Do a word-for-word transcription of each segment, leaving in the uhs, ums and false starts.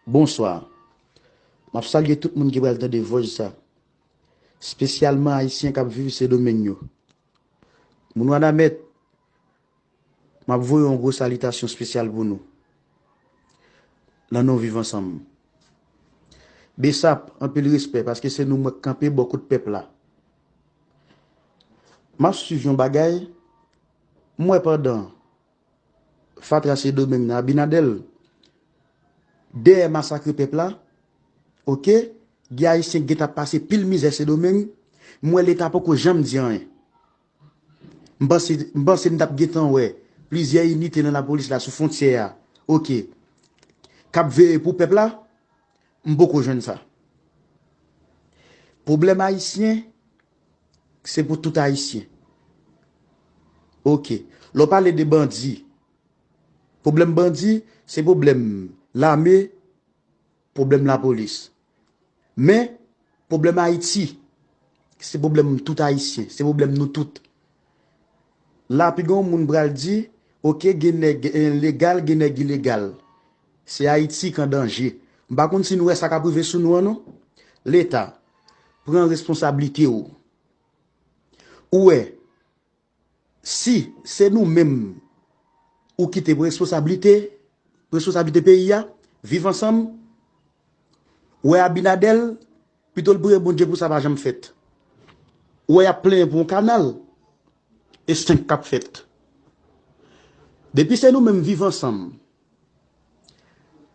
Bonswa. M ap salye tout moun ki pral tande vòj sa. Espesyalman Ayisyen k ap viv Sendomeng yo. Moun Wanament, m ap voye yon gwo salitasyon espesyal pou nou. Nan non Viv Ansanm. Besap, anpil respè, paske se nou mwen k kanpe bò kot pèp la. M ap swiv yon bagay, m wè pandan fatra Sendomeng nan, Abinader, dèyè masakre pèp la, oke, gen Ayisyen ki gentan ap pase pil mizè Sendomeng, m wè Leta poko janm di anyen. M panse, m panse n t ap gentan wè plizyè inite nan lapolis la sou fwontyè a, oke, k ap veye pou pèp la, m poko jwenn sa. Pwoblèm ayisyen, se pou tout Ayisyen. Oke. Lè w pale de bandi, pwoblèm bandi, se pwoblèm lame, pwoblèm lapolis. Men, pwoblèm Ayiti, se pwoblèm tout Ayisyen, se pwoblèm nou tout. La, pi gen yon moun pral di, oke, gen nèg, eh, legal, gen nèg ilegal. Se Ayiti k an danje. M pa konn si nou wè sa k ap rive sou nou an non. Leta, pran responsablite w. Ou wè, si se nou menm ou kite pou responsablite, responsablite peyi a, Viv Ansanm, ou wè Abinader, pito l priye Bondye pou sa pa janm fèt. Ou wè y ap plenyen pou yon kanal, e senk k ap fèt. Depi se nou menm Viv Ansanm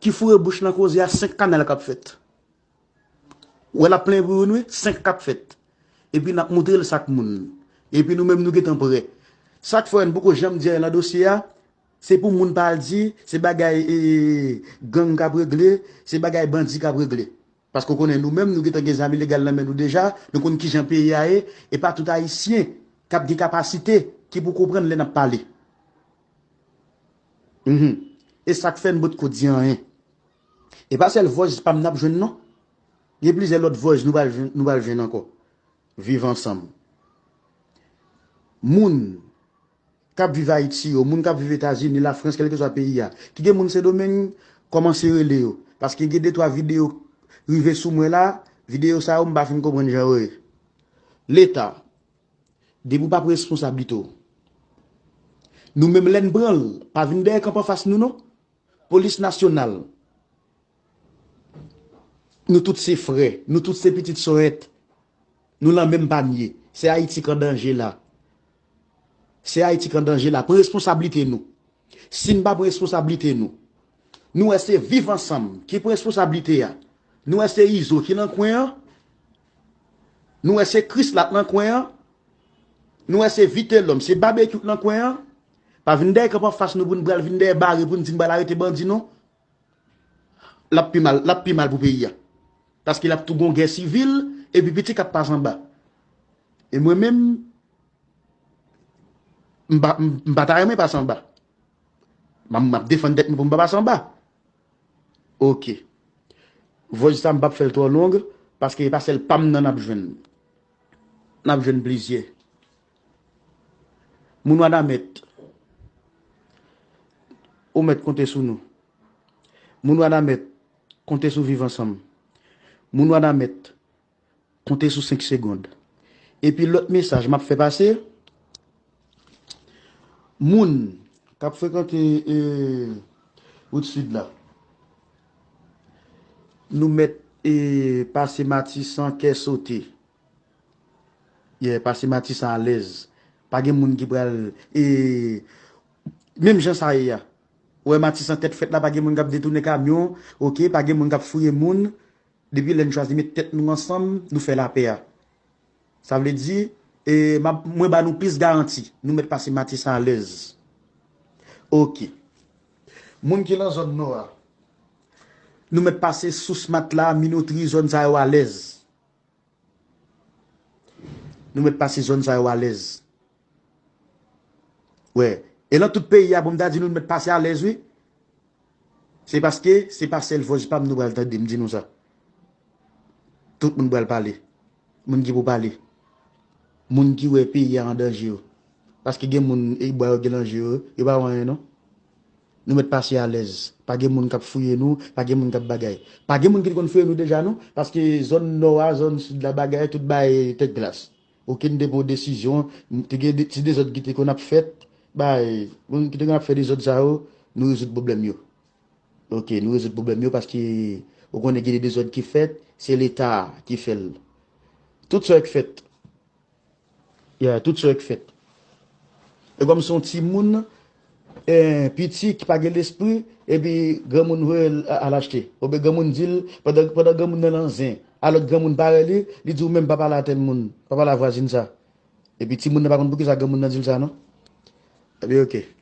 ki foure bouch nan koze a, senk kanal k ap fèt. Ou wè l ap plenyen pou youn wi, senk k ap fèt. Epi n ap moutre l sa k moun. Epi nou menm nou gentan prè. Sa k fè n poko janm di anyen nan dosye a, se pou moun pa al di se bagay, e, gang k ap regle, se bagay bandi k ap regle. Paske w konnen nou menm nou gentan gen zam ilegal nan men nou deja, nou konn kijan peyi a ye, e pa tout Ayisyen k ap gen kapasite ki pou konprann lè n ap pale. Mhm. E sa k fè n potko di anyen. E pa sèl vòj pa m n ap jwenn non. Gen plizyè lòt vòj nou pral jwenn, nou pral jwenn ankò. Viv Ansanm. Moun k ap viv Ayiti yo, moun k ap viv Etazini, Lafrans, kèlkeswa peyi a, ki gen moun Sendomeng, kòmanse rele yo. Paske gen de twa videyo rive sou mwen la, videyo sa yo m pa fin konprann jan yo ye. Leta, depi w pa pran responsablite w, nou menm lè n pran l, pa vin dèyè kanpe anfas nou non. Polis nasyonal, nou tout se frè, nou tout se pitit Sòrèt. Nou nan menm panye. Se Ayiti k an danje la. Se Ayiti k an danje la. Pran responsablite nou. Si n pa pran responsablite nou, nou wè se Viv Ansanm ki pran responsablite a. Nou wè se Izo ki nan kwen an. Nou wè se Krisla k nan kwen an. Nou wè se Vitelòm, se Babekyou k nan kwen an. Pa vin dèyè kanpe anfas nou pou n pral vin dèyè bare pou n di n pral arete bandi non. L ap pi mal, l ap pi mal pou peyi a. Paske l ap tou gon gè sivil, epi piti k ap pase anba. E mwen menm, m pa, m, m pa ta renmen pase anba. M, m ap defann tèt mwen pou m pa pase anba. Oke. Vòj sa m p ap fè l twò long, paske e pa sèl pa m nan n ap jwenn. N ap jwenn plizyè. Moun Wanament, ou mèt konte sou nou. Moun Wanament, konte sou Viv Ansanm. Moun Wanament, konte sou senk segonn. Epi lòt mesaj m ap fè pase, moun k ap frekante, e, wout sid la, nou mèt, e, pase Matisan kè sote. Yeah, pase Matisan alèz. Pa gen moun ki pral, e, menm jan sa ye a. Ou wè Matisan tèt frèt la, pa gen moun k ap detounen kamyon, oke, pa gen moun k ap fouye moun. Depi lè n chwazi met tèt nou ansanm, nou fè lapè a. Sa vle di, e, m ap, mwen ba nou plis garanti, nou mèt pase Matisan alèz. Oke. Moun ki nan zòn nò a, nou mèt pase Sous Matla, Minotri, zòn sa yo alèz. Nou mèt pase zòn sa yo alèz. Wè. E nan tout peyi a, pou m ta di nou, nou mèt pase alèz, wi. Se paske se pa sèl vòj pa m nou pral tande, m di nou sa. Tout moun pral pale. Moun ki pou pale. Moun ki wè peyi a an danje yo. Paske gen moun, e bwa yo gen nan je yo, yo pa wè anyen, non. Nou mèt pase alèz. Pa gen moun k ap fouye nou, pa gen moun k ap bagay. Pa gen moun ki te konn fouye nou deja non, paske zòn nò a, zòn sid la, bagay, tout bay tèt glas. Okenn te pran desizyon, te gen de, ti dezòd ki te konn ap fèt, bay, moun ki te konn ap fè dezòd sa yo, nou rezoud pwoblèm yo. Ok, nou rezoud pwoblèm yo paske ou konnen gen de dezòd ki fèt, se Leta ki fè l. Tout sa yo k fèt. Yeah, tout sa yo k fèt. E kòm se yon timoun, eh, piti ki pa gen lespri, epi granmoun voye l a- al achte. Oubyen granmoun di l, pandan, pandan granmoun nan nan zen, a lòt granmoun parèy li, li di ou menm pa pale a tèl moun, pa pale a vwazin sa. Epi timoun nan pa konn poukisa granmoun nan di l sa non. Epi ok.